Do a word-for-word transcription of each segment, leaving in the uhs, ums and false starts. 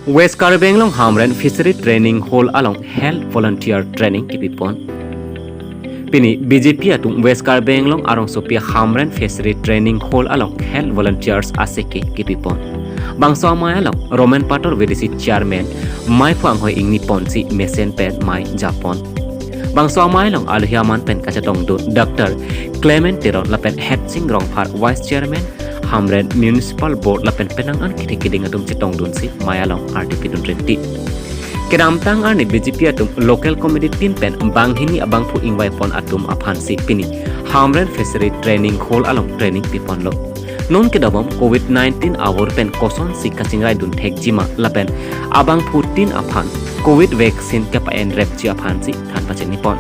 West Karbi Anglong Hamren Fishery Training Hall along Health Volunteer Training kipipon. Pini B J P atum West Karbi Anglong arongsopi Hamren Fishery Training Hall along Health Volunteers aseke kipipon. Bangso amei along Roman Pator V D C Chairman maiphu anghoi ingni ponsi mesen pen mei japon. Bangso amei along alohi aman pen kachetongdun Doctor Clement Teron lapen Hepsing Rongphar Vice Chairman Hamren Municipal Board lapen penang an kithik kiding atum chetongdunsi mei along ardi pidun rinti. Kedamtang arni B J P atum local committee tin pen banghini abangphu ingvaipon atum aphansi pini Hamren Fishery Training Hall along training piponlo. Non kedobom Covid nineteen avur pen kosonsi kachingraidun thekjima lapen abangphu tin aphan Covid vaccine kepa-enrepji aphansi than pachinipon.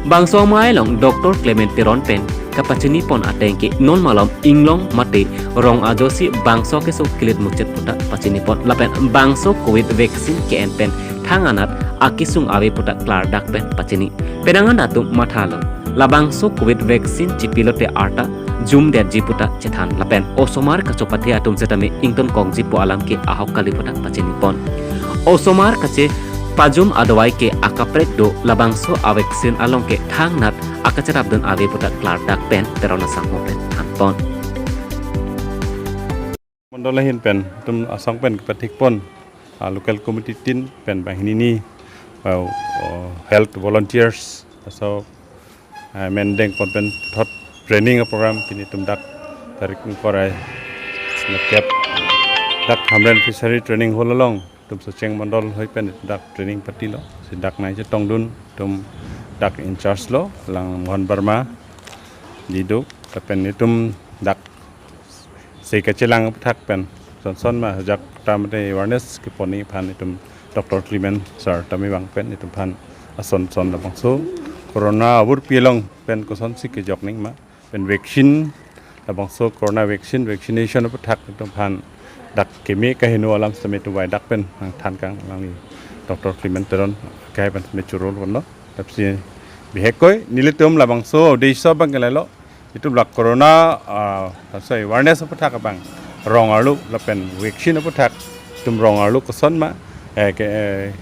Bangso amei along Doctor Clement Teron pen kapachinipon ateng ke non malom inglong mate rong ajosi bangso keso kilit muchit puta pachinipon lapen bangso Covid vaccine ke-en pen thangnat akesung ave puta klardak pen pachini. Penang an atum mathalo, labangso Covid vaccine chipilote arta jumdetji puta chethan lapen osomar kachopathe atum setame ingtonkokji pu alam ke ahok kali puta pachinipon. Osomar kachepajum adawai ke akaprek do, labangso avaccine along ke thangnat akacherapdun ave puta klardak pen Teron asangho pen thanpon. Mondol ahin pen itum asong pen kepathikpon, ah, local committee tin pen banghini ni, ah, oh, health volunteers, laso, ah, mendeng pon pen thot training program pini itum dak tarik ingkoi ra singkep dak Hamren Fishery Training Hall along itum Socheng Mondol hoi pen dak training patilo. Si dak nai chetongdun itum dak in charge lo, lang Mohan Verma diduk, lapen itum dak se kachelang aphuthak pen son son ma ajak ta mate awareness kepon aphan itum Doctor Clement sir tame vang pen itum aphan ason son labangso corona avurpi along pen kosonsi kejok nangma pen vaccine, labangso corona vaccine, vaccination aphuthak itum aphan dak keme kaheno alam setame itum vaidak pen nangthan kang alangli Doctor Clement Teron akai pen me churol ponlo. Tapi bihek koi nelitum labangso uddesho abang ke lahelo, itum la corona, ah, sorry, awareness aphuthak abang rong arlo lapen vaccine aphuthak itum rong arlo koson ma, eh, ke, eh,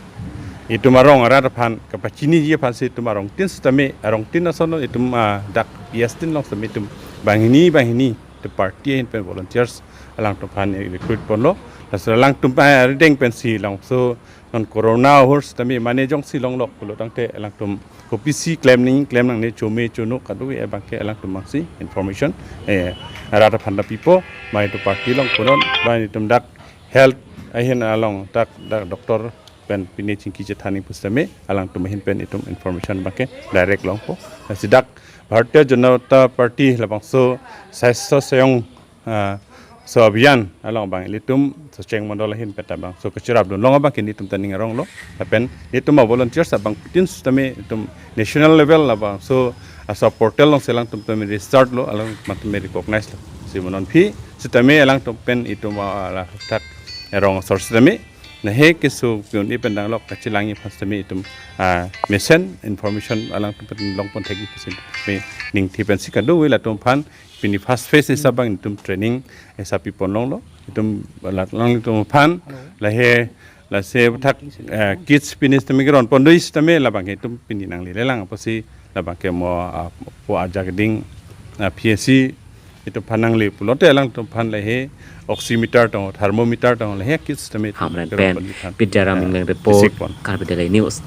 itum arong arat aphan kapachiniji aphansi itum arong tin setame, arong tin ason itum, ah, dak P S tin along setame itum banghini banghini itum party ahin pen volunteers alangtum aphan recruit ponlo. Laso alangtum aphan rideng pensi labangso non corona ahur setame mane jongsi longlok pulo tangte alangtum kopisi klem ning klem nangne, chome chono kadokave abang ke alangtum vangsi information, eh, rat aphan ta pipo, mei itum party along punon, mei itum dak health ahin along dak, dak doctor pen pine chingki chethan ning pu setame alangtum ahin pen itum information abang ke direct longpo. Si dak Bharatiya Janata Party labangso Swasthya Seyong, ah, so abhiyan along abang ilitum Socheng Mondol ahin pen ta bangso kacherapdun long abang ke nelitum ta ning arong lo. Lapen nelitum avolunteers abangphutin setame itum national level labangso, ah, so portal alongsi alangtum tame registered lo, alangtum tame recognize lo. Si mo non aphi setame alangtum pen itum, ah, la thak arong asor setame lahei keso pi-un-e pen danglok kachelangji aphan setame itum, ah, mesen information alangtum pen longpon thekji pu setame ningthi pensi kadokave latum aphan pini first phase hisap abang itum training hisap pipon longlo. Itum la, alangtum aphan lahei, lasi aphuthak, eh, kits pini setame keron pon do setame labang ke itum pini nanglele lang apotsi labang ke mo, ah, po ajak ding, ah, P S C itum aphan nangle pulote alangtum aphan lahei oximeter tong, thermometer tong, lahei kits setame itum Hamren keron pen pon aphan, Bidyaram, eh, Ingleng report, isik pon. Karbi Daily News.